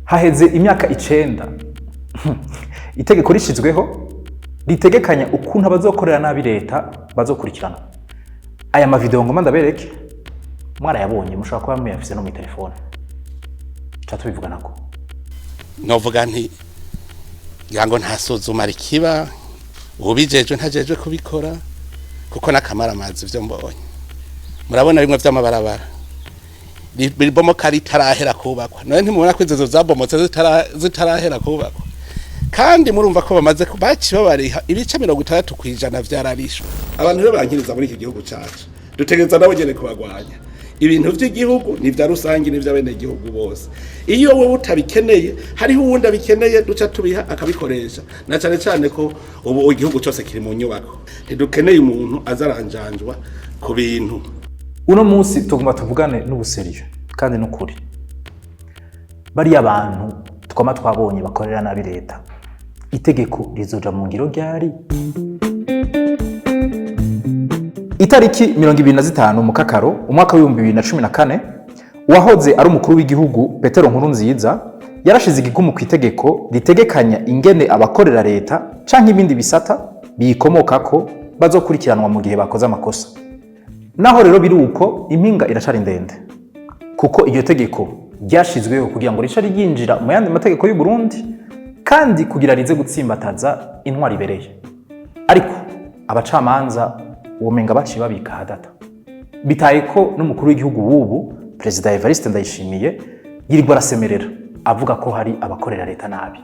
Haheze imyaka 9 itegeko rishizweho ritegekanya ukuntu abazokorera nabi leta bazokurikirana. Aya mavideo ngoma ndabereke mwarayabonye, mushobora kuba muyafise no mu telefone. Ca tubivuganako. Novuga nti ngira ngo nta suzuma rikiba, ubijejwe ntajejwe kubikora, kuko n'akamaramazi ivyo mbonye. Murabona bimwe vy'amabarabara ribomoka ritarahera kubakwa. None ntimubona ko inzu zabomotse zitarahera kubakwa? Kandi murumva ko bamaze baci babariha ibice 60% vyararishwe. Abantu rero bankiriza muri iki gihugu cacu, dutegereza nabo nyene kubagwanya. Ibintu vy'igihugu ni vya rusangi, ni vy'abenegihugu bose. Iyo wowe utabikeneye, hariho uwundi abikeneye, duca tubiha akabikoresha. Na cane cane ko ubu igihugu cose kiri mu nyubako, ntidukeneye umuntu azaranjanjwa ku bintu. Uno munsi tugomba tuvugane n'ubu sérieux kandi n'ukuri. Bariya bantu twama twabonye bakorera nabi leta, itegeko rizoja mu ngiro ryari? Itariki 25 Mukakaro umwaka w'2014, uwahoze ari umukuru w'igihugu Petero Nkurunziza yarashize igikumu ku itegeko ritegekanya ingene abakorera leta canke ibindi bisata biyikomokako bazokurikiranwa mu gihe bakoze amakosa. Naho rero biri uko, impinga iracari ndende, kuko iryo tegeko ryashizweho kugira ngo rice ryinjira mu yandi mategeko y'u Burundi kandi kugira rize gutsimbataza intwari ibereye. Ariko abacamanza womenga baciye babika hadata. Bitaye ko n'umukuru w'igihugu w'ubu, Perezida Evariste Ndayishimiye, yirirwa arasemerera avuga ko hari abakorera leta nabi.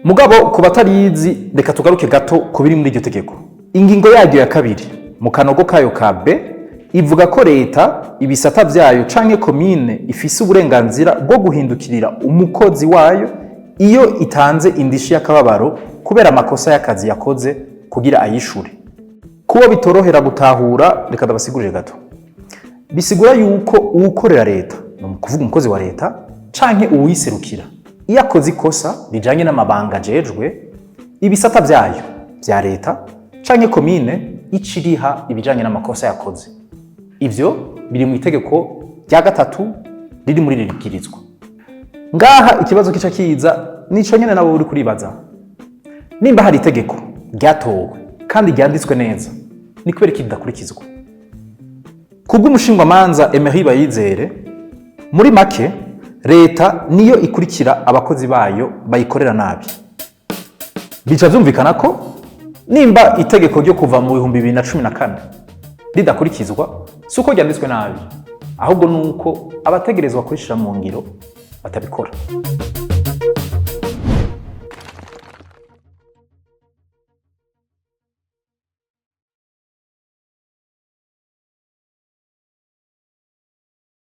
Mugabo ku batarizi, reka tugaruke gato ku biri muri iryo tegeko. Ingingo yaryo ya kabiri mu kanogo kayo ka B ivuga ko leta, ibisata vyayo canke komine ifise uburenganzira bwo guhindukirira umukozi wayo iyo itanze indishi y'akababaro kubera amakosa y'akazi yakoze kugira ayishure. Kuba bitorohera gutahura, reka ndabasigurire gato. Bisigura yuko uwukorera leta, ni ukuvuga umukozi wa leta canke uwiserukira, iyo akoze ikosa rijanye n'amabanga ajejwe, ibisata vyayo vya leta canke komine ica iriha ibijanye n'amakosa yakoze. Ivyo biri mu itegeko rya gatatu riri muri iri bwirizwa. Ngaha ikibazo kica kiza nico nyene nabo uri kuribaza: nimba hari itegeko ryatowe kandi ryanditswe neza, ni kubera iki ridakurikizwa? Kubw'umushingwamanza Emery Bayizere, muri make leta niyo ikurikira abakozi bayo bayikorera nabi. Bica vyumvikana ko nimba itegeko ryo kuva mu 2014 ridakurikizwa, si uko ryanditswe nabi, ahubwo ni uko abategerezwa kurishira mu ngiro batabikora.